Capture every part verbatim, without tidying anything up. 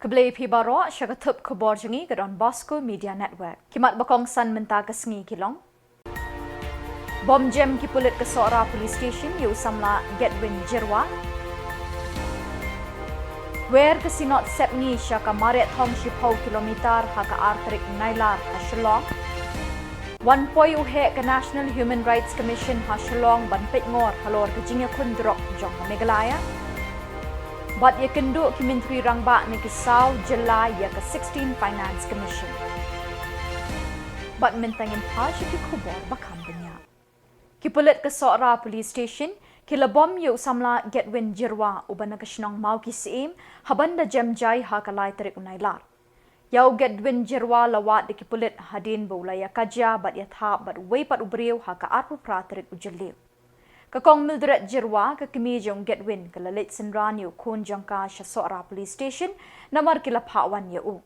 Khublei phi baroh, sha ka thup khubor jong ngi ka Don Bosco Media Network. Ki mat ba kongsan mynta ka sngi ki long: Bom jem ki pulit ka Sohra Police Station ïa u samla Gedwin Jyrwa. Wer ka Synod Sepngi sha ka mareh thong shiphew kilometer ha ka ar tarik Nailar ha Shillong. Wan poi u heh ka National Human Rights Commission ha Shillong ban peitngor halor ka jingïakhun drok jong ka Meghalaya. Bad ïakynduh ki Myntri Rangbah na ki saw jylla ïa ka sixteen Finance Commission. Bad mynta ngin phai sha ki khubor ba kham bniah. Ki pulit ka Sohra Police Station ki la bom ïa u samla Gedwin Jyrwa uba na ka shnong Mawkisyiem, haban da jem jai ha ka lai tarik u Nailar. Ïa u Gedwin Jyrwa la wad da ki pulit hadien ba u la ïa ka jia bad ïa thap bad uwei pat u briew ha ka arphew phra tarik u Jylliew. Ka Kong Mildred Jyrwa, ka kmie jong u Gedwin, ka la leit synran ïa u khun jong ka sha Sohra Police Station namar ki la phah wan ïa u.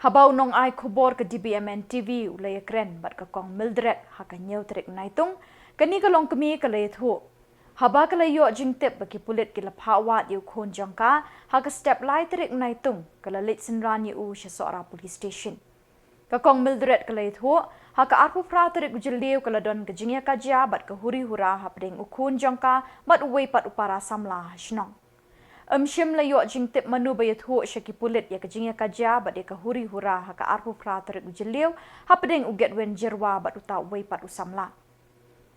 Haba u nongai khubor ka D B M N T V u la ïakren bad ka Kong Mildred ha ka hynñiew tarik Naitung, kane ka longkmie ka la ïathuh. Haba ka la ïoh jingtip ba ki pulit ki la phah wad ïa u khun jong ka ha ka step lai tarik Naitung, ka la leit synran ïa u sha Sohra Police Station. Ka Kong Mildred ka la ïathuh, ha ka arphew phra tarik u Jylliew ka la don ka jingïakajia bad ka huri hura hapdeng u khun jong ka bad uwei pat u para samla ha shnong. Ym shym la ïoh jingtip mano ba ïathuh sha ki pulit ïa ka jingïakajia bad ïa ka huri hura ha ka arphew phra tarik u Jylliew hapdeng u Gedwin Jyrwa bad uta uwei pat u samla.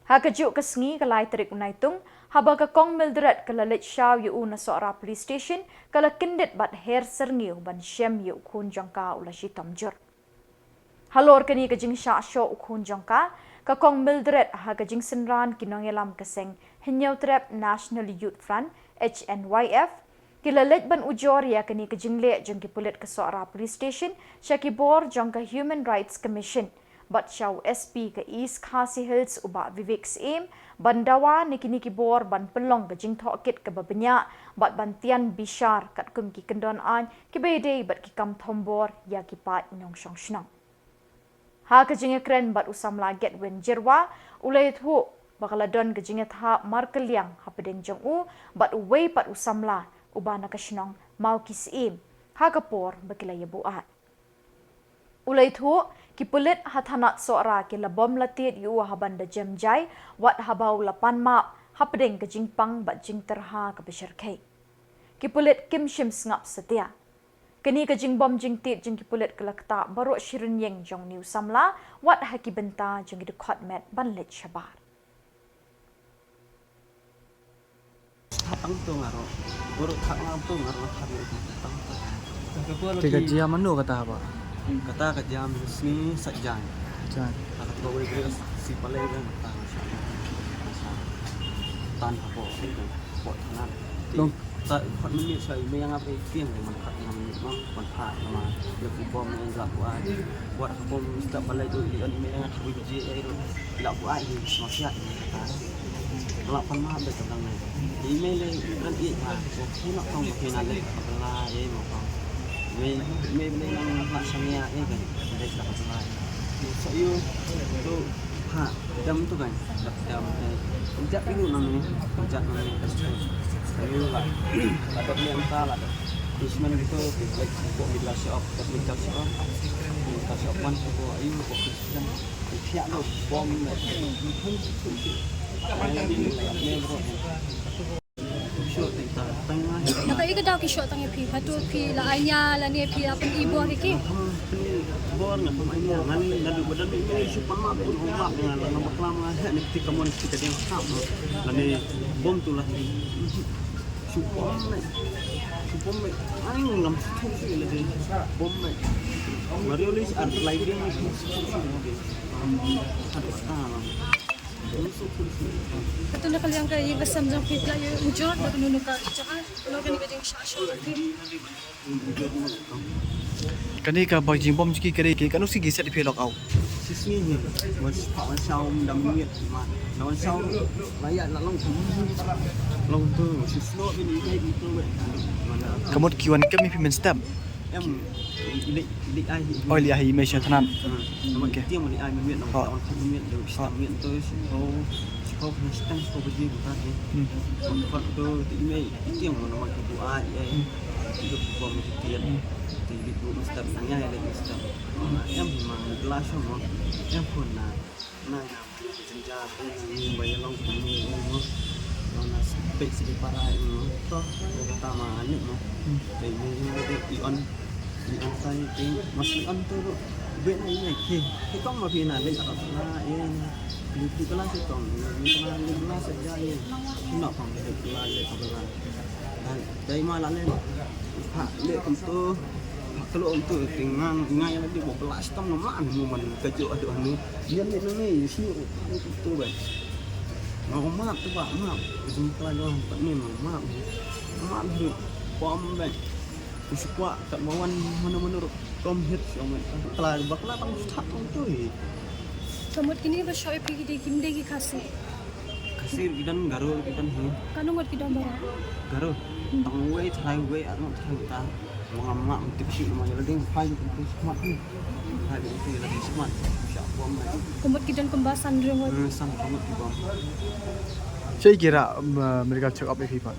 Ha kajuh ka sngi ka lai tarik u Naitung, haba ka Kong Mildred ka la leit shaw ïa u na Sohra Police Station, ka la kyndit bad her syrngiew ban shem ïa u khun jong ka u la shitom jur. Halor kane ka jingshah shoh u khun jong ka, ka Kong Mildred ha ka jingsynran ki nongïalam ka seng Hynñiewtrep National Youth Front, H N Y F, ki la leit ban ujor ïa kane ka jingleh jong ki pulit ka Sohra Police Station sha ki bor jong ka Human Rights Commission bad sha u S P ka East Khasi Hills u Bah Vivek Syiem ban dawa na kine ki bor ban pynlong ka jingtohkit kaba bniah bad ban tian bishar katkum ki kyndon aiñ kiba ïadei bad ki kam thombor ïa ki paid nongshong shnong. Ha ka jingïakren bad u samla Gedwin Jyrwa, u la ïathuh ba ka la don ka jingïathap markylliang hapdeng jong u bad uwei pat u samla uba na ka shnong Mawkisyiem ha ka por ba ki la ïabuaid. U la ïathuh, ki pulit ha thanat Sohra ki la bom la tied ïa u haban da jem jai, wat haba u la pan map hapdeng ka jingpang bad jingtyrha kaba shyrkhei. Ki pulit kim shym sngap satia. Kane ka jingbom jingtied jong ki pulit ka la ktah baroh shi rynïeng jong une u samla, wat ha ki bynta jong ki dkhot met ban leit shabar. Tang to nga ro. Bor tang nga to nga ro, tang to. Te ka jia mano kata ba? Kata ka jia mynne sngi Saitjaiñ. Jaiñ. Kata ka wei bre si palei bre kata. Tan hapoh, hapoh thanat. Long. Ta khot mynne sa i me nga pe tieng man khat nga mynne ma, man pha nga ma. Ïa ku bom nga la ku ai. Wat ka bom step balai tu i on i me nga tu ji ai ro. La ku ai ni ma sia ni ta. La pan ma be ta dang ni. I me le ran i ma. Ko ki na tong ki na le. Bala e ma tong. Me, me, me nang na sania e kan. Be ta bala. So yu tu ha. Dam tu kan, dam, eh, jat ilu nang ni, jat nang ni, ilu la, la dot ni angka la dot. Isman gitu, like, buat middle shop, buat middle shop, middle shop man, buat ayu, buat Christian, tiap lo, bom, ni bro. Nangta i ka daw ki shoh tang ïa phi, hato phi la ai nia lane phi la pyni bor ïa ki? Bor nga pynai nia, ngan ngan du ba da du nia shu pan map bun ong map nga la nga bakla nga heh ni kti kamon kti ka ding hap. Lane bom tu la shu bom me. Shu bom me. Ai ngam shu shu la ding bom me. Mario lis ar lai ding shu shu shu la ding. Haduh ta la. Kata na ka liang ka ïing ka sem jong phi pla ïa ujor da kano ka jaka, kano kane ka jingshah shoh jong phi. Kane ka ba jingbom jong ki kane ki kano sngi ki set phi lok au. Shisngi ni, wan sha wan shaw dam miet ma. Na wan shaw la ïa la long kum. Long tu shisno bini kai itu. Ka mut ki wan kam phi mynstep. Em, i lei, i lei ai hi. Oh, i lei ai hi, i mei sha thanan. Hmm. Namar okay. Tiang ma lei ai mynmiet, namar oh. Taon khat mynmiet, dei oh. Shiphew, shiphew, shiphew, shiphew, shiphew baje mynta hi. Hmm. Namar khat tu, ti i mei, i tiang ma namar ki bu ai, ai. Hmm. Duk bom ki tian. Ti di bu mesti tanya ya, mesti. Em hima glass mo. Em pun na. Na ya. Jynjar, eh, ba ïa long kumne, eh, mo. Long na pek sigi para, eh, mo. To, eh, kata ma ane mo. Te mo, eh, i on, i on tai te, mas i on te ro. Be na i ne ke, ke tong ma phi na le ka la, eh, ni tu ka la se tong, ni ka la le ka la se ja, eh. Ki nok tong le ka la le ka la. Dai, dai ma la le. Ha, le kum tu. Ka lo kum tu, te ngang, ngai la di ko plastik tong ma, mo man ka jo adu anu. Yan ni ni, si tu ba. Ngau map tu ba, map. Jumpa lah, pat ni map. Map tu, pom ba. Ku sukwa kat mawan mana-mana ru. Kom hit siang ba. Kala bakla tang sthat tang tu hi. Ka mut kine ba shoh ïa phi ki dei, kim dei ki Khasi? Khasi ki don, Garo ki don hi. Katno ngut ki don baroh? Garo. Tang wei, tharai wei, arngut tharai ta. Manga ma mtik shi ma ïa la ding phai ki tu smat ni. Phai ki tu la ding smat. Sha bom na. Ka mut ki don kumba san ryngot. Hmm, san ryngot ki bom. Shei ki ra, um, medical check up ïa phi pat?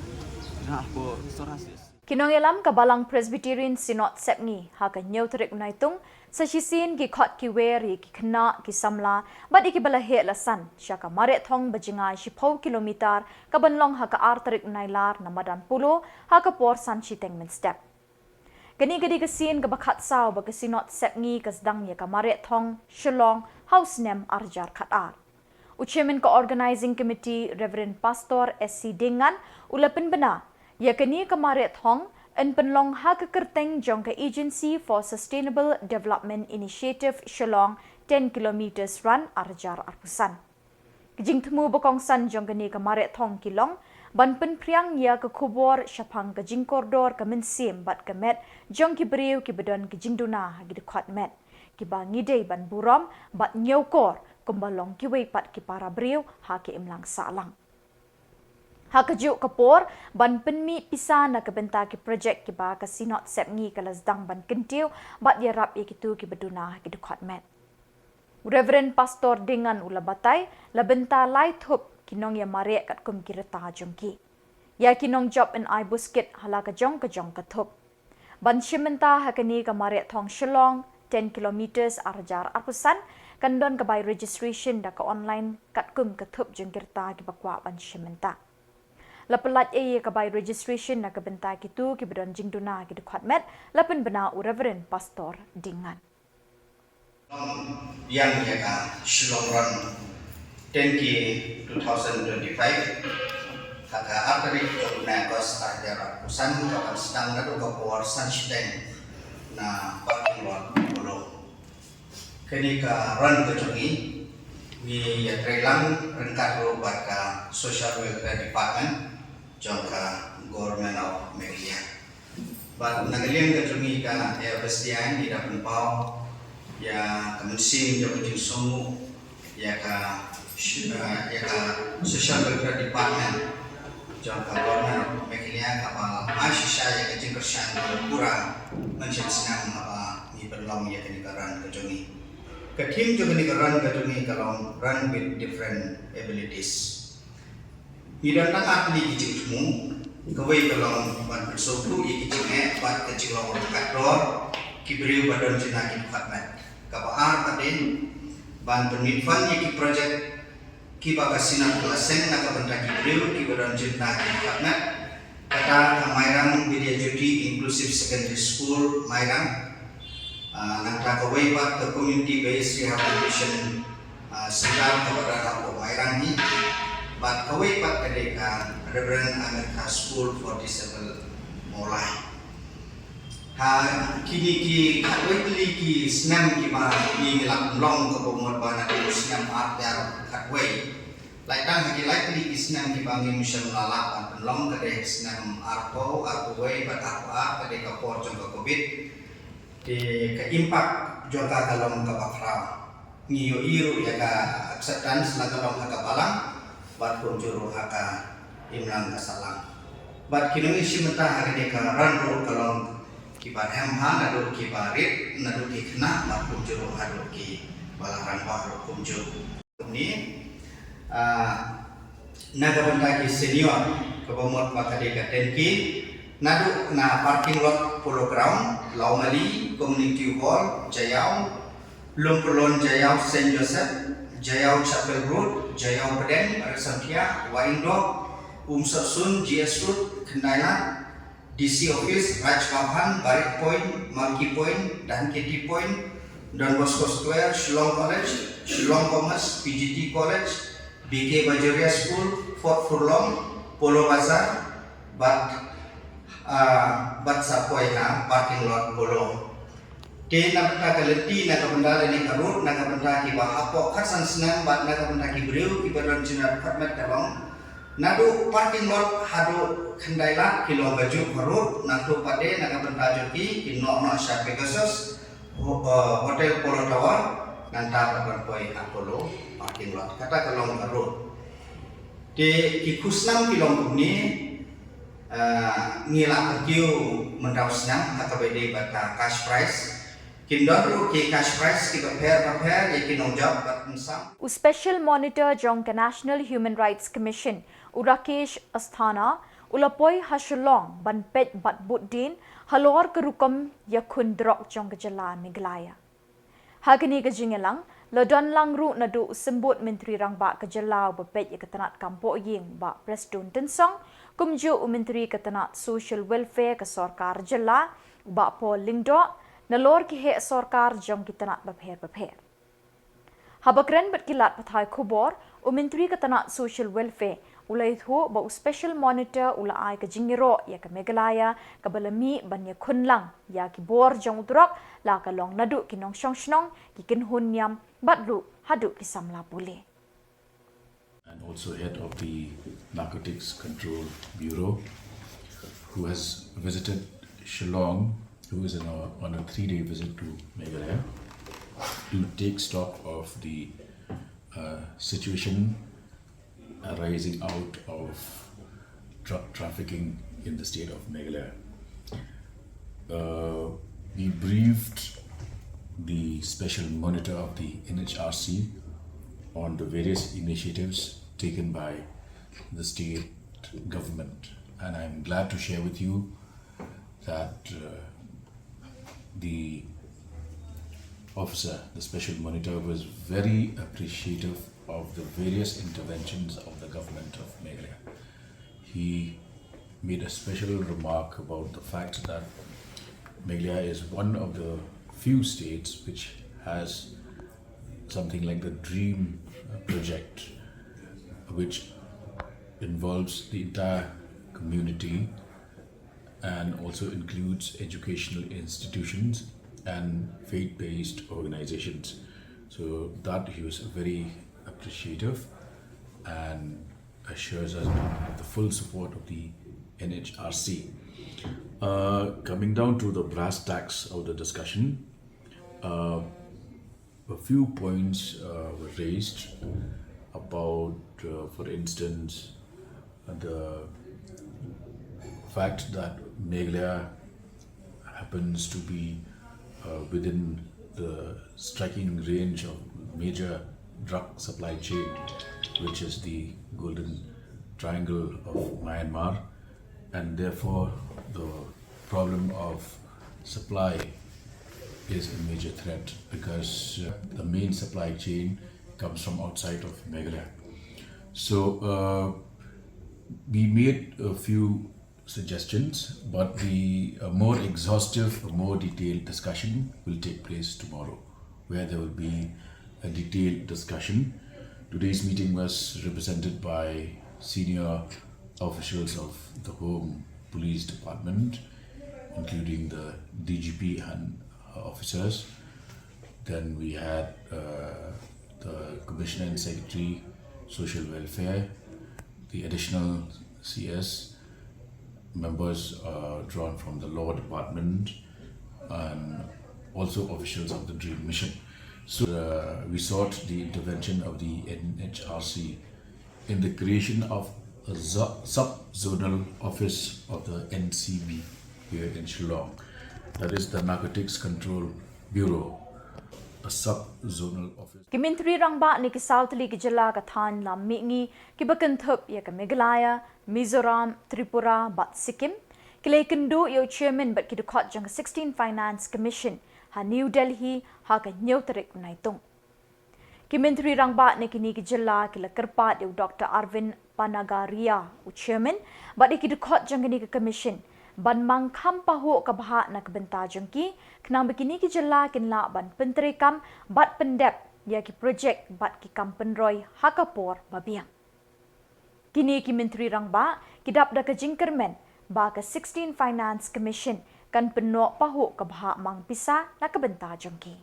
Ra ko soras. Ki nongïalam ka Balang Presbyterian Synod Sepngi ha ka hynñiew tarik u Naitung, sa shisien ki khot ki wer ïa ki khynnah, ki samla bad ïa kiba la heh la san sha ka mareh thong ba jngai shiphew kilometer, ka ban long ha ka ar tarik u Nailar na madan Polo ha ka por san shiteng mynstep. Kane ka dei ka sien kaba khatsaw ba ka Synod Sepngi ka sdang ïa ka mareh thong Shillong ha u snem ar hajar khatar. U Chairman ka Organising Committee, Reverend Pastor S C Diengan, u la pynbna ïa kane ka mareh thong yn pynlong ha ka kyrteng jong ka Agency for Sustainable Development Initiative Shillong, ten kilometres run, ar hajar arphew san. Ka jingthmu ba kongsan jong kane ka mareh thong ki long ban pynphriang ïa ka khubor shaphang ka jingkordor ka mynsiem bad ka met jong ki briew kiba don ki jingduna ha ki dkhot met, kiba ngi dei ban burom bad ñiewkor kumba long kiwei pat ki para briew ha ka imlang sahlang. Ha kajuh ka por ban pynmih pisa na ka bynta ki projek kiba ka Synod Sepngi ka la sdang ban kyntiew bad ïarap ïa kito kiba duna ha ki dkhot met. U Reverend Pastor Diengan u la batai, la bynta lai thup ki nongïamareh katkum ki rta jong ki. Ïa ki nongjop yn ai buskit ha la ka jong ka jong ka thup. Ban shim bynta ha kane ka mareh thong Shillong, ten kilometres, ar hajar arphew san, kan don ka bai registration da ka online katkum ka thup jong ki rta kiba kwah ban shim bynta. La pyllait ei ïa ka bai registration na ka bynta kito kiba don jingduna ha ki dkhot met, la pynbna u Reverend Pastor Diengan. Biang ïa ka Shillong Run ten K two thousand twenty-five ha ka ar tarik jong u bnai August ar hajar arphew san, ka ban sdang naduh ka por san shiteng na parking lot Polo. Kane ka run ka jong ngi, ngi ïatreilang ryngkat ruh bad ka Social Welfare Department jong ka Government of Meghalaya. Bad na ka liang ka jong ngi ka A F S D I, ngi da pynpaw ïa ka mynsiem jong ka jingsngewnguh ïa ka, ïa ka Social Welfare Department jong ka Government of Meghalaya, kaba la ai shisha ïa ka jingkyrshan ka pura mynsiem snem haba ngi pynlong ïa kane ka run ka jong ngi. Ka theme jong kane ka run ka jong ngi ka long Run with Different Abilities. Ngi don tang ar tylli ki jingthmu, kawei ka long ban pynsngewthuh ïa ki jingeh bad ka jinglong ryngkat dor ki briew ba don jingduna ha ki dkhot met. Kaba ar pat de ban pynmih fund ïa ki projek kiba ka Synod ka la seng na ka bynta ki briew kiba don jingduna ha ki dkhot met. Kata ka Mairang Vidya Jyoti Inclusive Secondary School, Mairang. Ah, nangta kawei pat ka Community Based Rehabilitation, ah, Center kaba don hapoh Mairang hi. Bad kawei pat ka dei ka Reverend America School for Disabled, Mawlai. Ha kine ki khatwei tylli ki snem kiba ngi la pynlong, kaba mut ba naduh u snem ar hajar khatwei. Lait tang ha ki lai tylli ki snem kiba ngim shym la lah ban pynlong, ka dei snem arphew, arphew wei bad arphew ar, ka dei ka por jong ka Covid. Te ka impact jong ka ka long kaba khraw. Ngi ïohi ruh ïa ka acceptance la ka long ha ka balang, bad kumjuh ruh ha ka imlang ka sahlang. Bad ki nongïashim bynta ha kane ka run ruh ka long kiba em ha, naduh kiba rit, naduh ki khynnah, bad kumjuh ruh haduh kiba la rangbah ruh kumjuh. Ni, ah, na ka bynta ki senior, kaba mut ba ka dei ka ten K, Naduh na parking lot Polo Ground, Lawmali, Community Hall, Jaiaw, Lumpurlon Jaiaw Saint Joseph, Jaiaw Chapel Road, Jaiaw Pdeng, Raisamphia, Waingdok, Umsapsun, G S Road, Khyndai Lad, D C Office, Raj Bhavan, Barik Point, Malki Point, Dhankheti Point, Don Bosco Square, Shillong College, Shillong Commerce, P G T College, B K Bajoria School, Fort Furlong, Polo Bazar, bad, ah, bad sa poi ha parking lot Polo. Te na bynta ka lynti, na ka bynta lane ka road, na ka bynta kiba hapoh khatsan snem bad na ka bynta ki briew kiba don jingïarap khatmet ka long, naduh parking lot haduh Khyndai Lad ki long kajuh ka road, nangta pat de na ka bynta jong ki, ki noh noh sha Pegasus, ho-, eh, Hotel Polo Tower, nangta pat ban poi ha Polo parking lot. Kata ka long ka road. Te ki khusnam ki long kumne, ah, ngi la kyntiew mynta u snem ha kaba ïadei bad ka cash prize. Kin don ruh ki cash prize kiba pher bapher ïa ki nongjop bad nongsan. U Special Monitor jong ka National Human Rights Commission, u Rakesh Asthana, u la poi ha Shillong ban peit bad bud dien halor ka rukom ïakhun drok jong ka jylla Meghalaya. Ha kane ka jingïalang, la don lang ruh naduh u Symbud Myntri Rangbah ka jylla uba peit ïa ka tnat kam poh ïing, Bah Prestone Tynsong, kumjuh u Myntri ka tnat Social Welfare ka sorkar jylla, Bah Paul Lyngdoh, nalor ki heh sorkar jong ki tnat bapher bapher. Haba kren bad ki lad pathai khubor, u Myntri ka tnat Social Welfare u la ïathuh ba u Special Monitor u la ai ka jingïaroh ïa ka Meghalaya kaba la mih ban ïakhun lang ïa ki bor jong u drok, la ka long naduh ki nongshong shnong, ki kynhun niam, bad ruh haduh ki samla pule. And also head of the Narcotics Control Bureau, who has visited Shillong, who is on a, on a three-day visit to Meghalaya to take stock of the uh, situation arising out of drug trafficking in the state of Meghalaya. Uh, we briefed the special monitor of the N H R C on the various initiatives taken by the state government, and I'm glad to share with you that uh, the officer, the special monitor, was very appreciative of the various interventions of the government of Meghalaya. He made a special remark about the fact that Meghalaya is one of the few states which has something like the DREAM project, which involves the entire community and also includes educational institutions and faith-based organizations. So that he was very appreciative and assures us of the full support of the N H R C. Uh, coming down to the brass tacks of the discussion, uh, a few points uh, were raised about, uh, for instance, the fact that Meghalaya happens to be uh, within the striking range of major drug supply chain, which is the Golden Triangle of Myanmar, and therefore the problem of supply is a major threat because uh, the main supply chain comes from outside of Meghalaya. So uh, we made a few suggestions, but the uh, more exhaustive, more detailed discussion will take place tomorrow, where there will be a detailed discussion. Today's meeting was represented by senior officials of the Home Police Department, including the D G P and her officers. Then we had uh, the Commissioner and Secretary, Social Welfare, the Additional C S, members uh, drawn from the Law Department, and also officials of the DREAM Mission. So uh, we sought the intervention of the N H R C in the creation of a zo- sub-zonal office of the N C B here in Shillong. That is the Narcotics Control Bureau, a sub-zonal office. Ki Myntri Rangbah na ki saw tylli ki jylla ka thaiñ lam mihngi kiba kynthup ïa ka Meghalaya, Mizoram, Tripura bad Sikkim Ki la ïakynduh ïa u chairman bad ki dkhot jong ka sixteen Finance Commission ha New Delhi ha ka hynñiew tarik u Naitung. Ki Myntri Rangbah na kine ki jylla ki la kyrpad ïa u Doctor Arvind Panagaria, u chairman, bad ïa ki dkhot jong kane ka commission ban mang kham pahuh ka bhah na ka bynta jong ki, khnang ba kine ki jylla kin lah ban pyntreikam bad pyndep ïa ki projek bad ki kam pynroi ha ka por ba biang. Kine ki Myntri Rangbah ki dap da ka jingkyrmen ba ka sixteen Finance Commission kan pynnoh pahuh ka bhah mang pisa na ka bynta jong ki.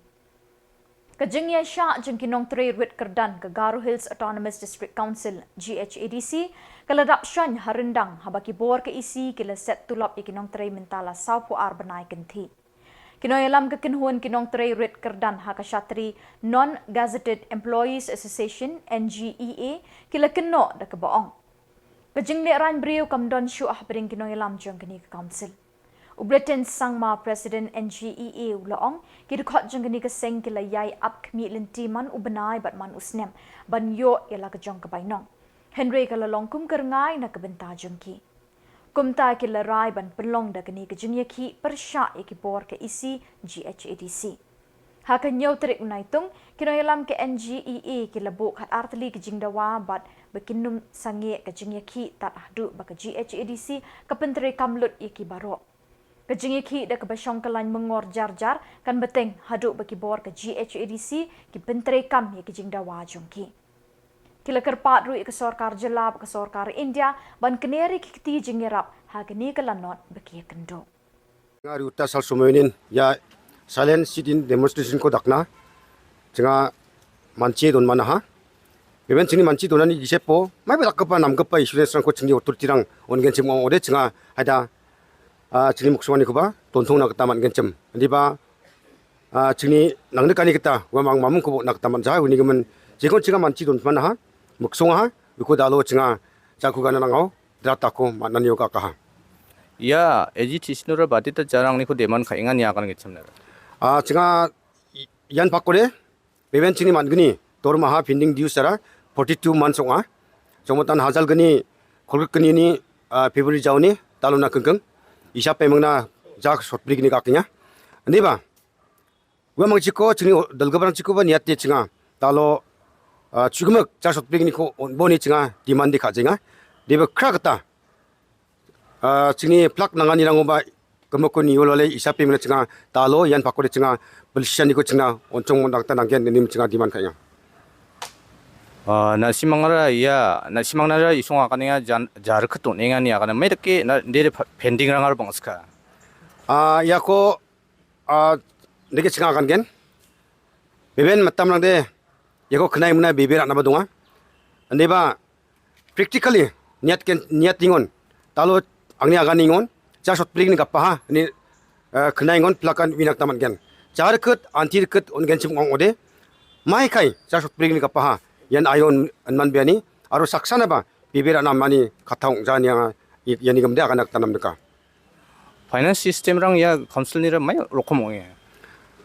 Ka jingïaishah jong ki nongtrei rit kyrdan ka Garo Hills Autonomous District Council, G H A D C, ka la dap shon ha ryndang haba ki bor ka E C ki la set tulop ïa ki nongtrei mynta la sawphew ar bnai kynthih. Ki nongïalam ka kynhun ki nongtrei rit kyrdan ha ka shatri Non Gazetted Employees Association, N G E A, ki la kynnoh da kaba ong, ka jinglehrain briew kam don shuh hapdeng ki nongïalam jong kane ka council. U Breton Sangma, President N G E A, u la ong, ki dkhot jong kane ka seng ki la ïai ap khmih lynti man u bnai bad man u snem ban ïoh ïa la ka jong ka bainong. Hynrei ka la long kum ka rngai na ka bynta jong ki. Kumta ki la rai ban pynlong da kane ka jingïakhih pyrshah ïa ki bor ka E C G H A D C. Ha ka hynñiew tarik u Naitung, ki nongïalam ka N G E A ki la buh khatar tylli ki jingdawa bad ba kin ym sangeh ka jingïakhih tad haduh ba ka G H A D C ka pyntreikam lut ïa ki baroh. Ka jingïakhih da kaba shong kyllain myngor jar jar kan bteng haduh ba ki bor ka G H A D C ki pyntreikam ïa ki jingdawa jong ki. Ki la kyrpad ruh ïa ka sorkar jylla bad ka sorkar India ban kner ïa ki kti jingïarap ha kane ka lanot ba ki ïakynduh. Nga ri uta sal sumoinin ïa silent sit-in demonstration ko dakna. Chynga manchi don manaha. Beben chyngi manchi don ani gisepo. Mai belak kapa nam kapa insurance rang ko chyngi authority rang on gen chim ong ode chynga haida, ah, chyngi muksong ani kuba ton thong na kata man gen chim. Andi ba Ah, chini nang de kani kita, wa mang mamung kubo nak taman jai, uni gemen, jikon chinga man chi don mana ha, muksong ha, uku dalo chinga, chaku gana nang ho, drata ko, ma nan yoga kaha. Ya, eji ti sinura bati ta jarang ni ko deman ka ingan ya kan ngichem nara. Ah, chinga, yan pakore, beben chini man gini, tor maha pending due sara, forty-two months ong ha, chong matan hazal gini, kolgit gini ni, ah, February jao ni, talo na kengkeng, isa pemeng na, jak sot prik ni kakinya. Ani ba, Wa mang chiko, chini dalga barang chiko ba niat te chinga. Talo, ah, chugmek, cha sot pring ni ko, on boni chinga, demand di kha jinga. Deba kra kata. Ah, chini plak nangan ni rango ba, kemo ko ni yolo le, isa pe mina chinga, talo, yan pako de chinga, belsian ni ko chinga, on chong mon dakta nanggen ni chinga demand kha ya. Ah, na simangara ya, na simangara isong akan ya, jan, jar ketu ni ngan ya kan, mai deke, na, de, de pending rangar bang ska. Ah, ya ko, Ah, dege chinga kan gen. Beben matam rang de, yako khnai muna bebe rak naba dunga. Ande ba, practically, niat ken, niat tingon. Talo, angni agan ningon, cha sot pring ni kapaha, ni, eh, khnai ngon, plakan winak taman gen. Cha rikut, anti rikut, on gen chim ngong ode. Mai kai, cha sot pring ni kapaha, yan ayon, anman biani, aro saksana ba, bebe rak namani, khatang jani yang, yani gamde akan nak tanam deka. Finance system rang ya council ni ra mai rokom ong ya.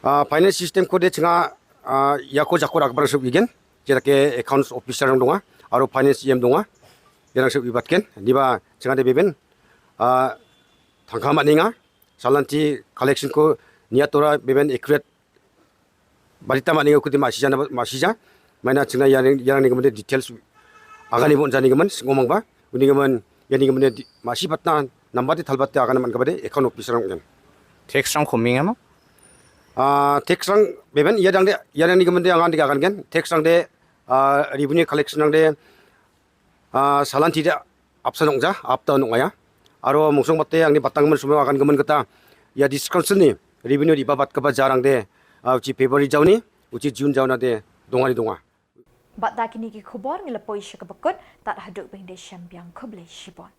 Ah, finance system ko de chinga, ah, ya ko jako rak barang sub igen. Jera ke accounts officer rang dunga, aro finance E M dunga. Jera sub ibat ken. Di ba chinga de beben. Ah, thangka mat ninga. Salanti collection ko niatora beben accurate Barita ma ninga kuti ma sija na ma sija. Maina chingna ya ya ni gamde details. Agani bon jani gaman ngomang ba. Uni gaman ya ni gamde ma si patna number de thalbat te agana man gabade account officer ngen. Tax rang khoming ama? Ah, tax rang beben ya dang de ya ni gamde angan de agan gen. Tax rang de, ah, revenue collection rang de, ah, salanti de apsa nongja, apta nongaya. Aro mungsong bate angni batang men sumai akan gemen kata ya district council ni revenue di babat kaba jarang de, ah, uchi February jaw ni, uchi June jaw na de donga ni donga. Bad da kini ki khubor ngi la poi sha ka bakut, tad haduh bang de shem biang khublei shibun.